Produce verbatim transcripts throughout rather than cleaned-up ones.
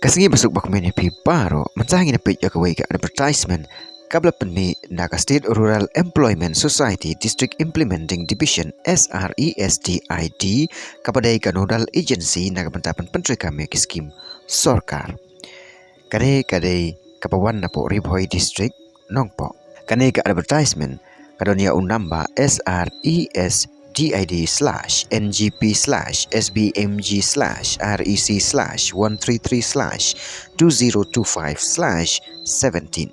Ka sngi basuk bakmen ïa phi baroh, mynta ngin ïa peit ïa kawei ka advertisement kaba la pynmih na ka State Rural Employment Society District Implementing Division, S R E S D I D, kaba dei ka nodal agency na ka bynta ban pyntreikam ïa ki skim sorkar. Kane ka dei kaba wan napoh Ri Bhoi District, Nongpoh. Kane ka advertisement ka don ïa u namba S R E S D I D slash N G P slash S B M G slash R E C slash one three three slash two zero two five slash seventeen.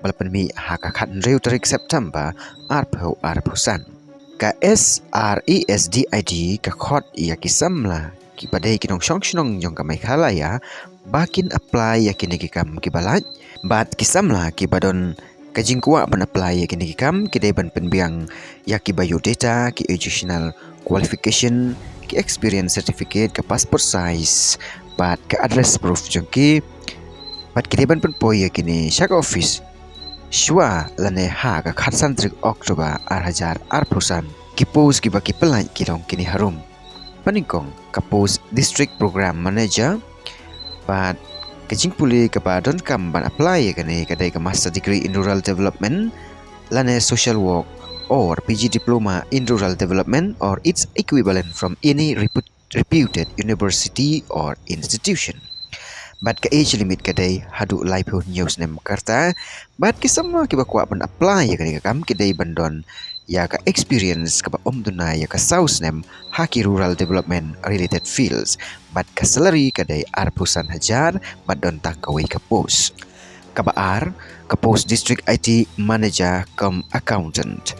Ba la pynmih ha ka khathynriew tarik September arphew arphew san. Ka S R E S D I D ka khot ïa ki samla kiba dei ki nongshong shnong jong ka Meghalaya ba kin apply ïa kine ki kam kiba lait, bad ki samla kiba don ka jingkwah ban apply ïa kine ki kam ki dei ban pynbiang ïa ki biodata, ki educational qualification, ki experience certificate, ka passport size, bad ka address proof jong ki, bad ki dei ban pynpoi ïa kine sha ka office shuwa lane ha ka khatsan tarik October ar hajar arphew san. Ki post kiba ki pynlait ki long kine harum. Ba nyngkong, ka post District Program Manager, bad ka jingpule kaba donkam ban apply ïa kane ka dei ka Master Degree in Rural Development lane Social Work, or P G Diploma in Rural Development or its equivalent from any repu-, reputed university or institution. Bad ka age limit ka dei haduh laiphew hynñiew snem ka rta, bad ki samla kiba kwah ban apply ïa kane ka kam ki dei ban don ïa ka experience kaba ym duna ïa ka saw snem ha ki rural development related fields, bad ka salary ka dei arphew san hajar, bad don tang kawei ka post. Kaba ar, ka post District I T Manager cum Accountant.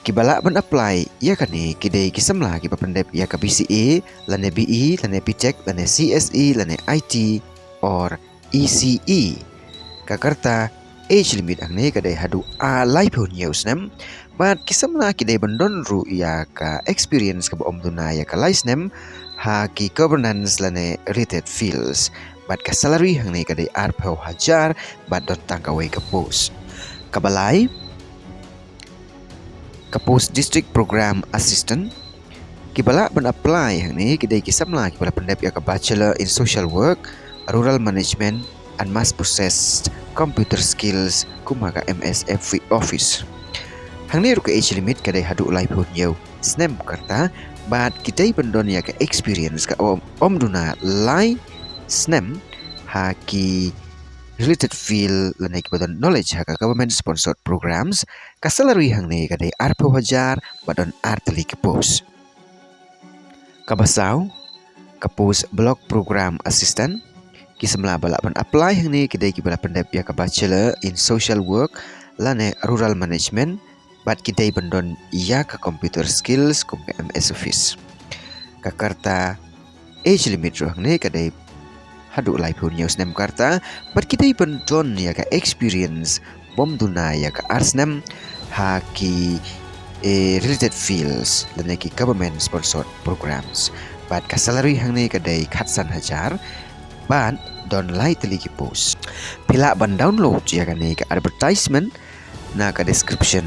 Kiba lah ban apply ïa kane ki dei ki samla kiba pyndep ïa ka B C A lane B E lane B Tech lane C S E lane I T or E C E. Ka rta, age limit hangne ka dei haduh laiphew hynñiew snem. Bad ki samla ki dei ban don ruh ïa ka experience kaba ym duna ïa ka lai snem ha ki governance lane related fields. Bad ka salary hangne ka dei arphew hajar, bad don tang kawei ka post. Kaba lai, ka post District Program Assistant. Kiba lah ban apply hangne ki dei ki samla kiba la pyndep ïa ka Bachelor in Social Work, Rural Management and Mass Processed Computer Skills, kum ha ka M S F Office. Hangne ruh ka age limit ka dei haduh laiphew hynñiew snem ka rta, bad ki dei ban don ïa ka experience kaba ym, ym duna lai snem ha ki related field lane kiba don knowledge ha ka government sponsored programs. Ka salary hangne ka dei arphew hajar, bad don ar tylli ki post. Kaba saw, ka post Block Program Assistant. Ki samla ba lah ban apply hangne ki dei kiba la pyndep ïa ka Bachelor in Social Work lane Rural Management, bad ki dei ban don ïa ka computer skills kum ka M S Office. Ka rta, age limit ruh hangne ka dei haduh laiphew hynñiew snem ka rta, bad ki dei ban don ïa ka experience bym duna ïa ka ar snem ha ki, eh, related fields lane ki government sponsored programs. Bad ka salary hangne ka dei khatsan hajar, bad don lai tylli ki post. Phi lah ban download ïa kane ka advertisement na ka description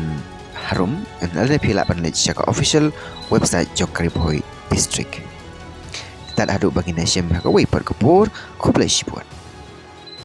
harum, lane phi lah ban leit sha ka official website jong ka Ri Bhoi District. Tad haduh ba ngin ïashem ha kawei pat ka por, khublei shibun.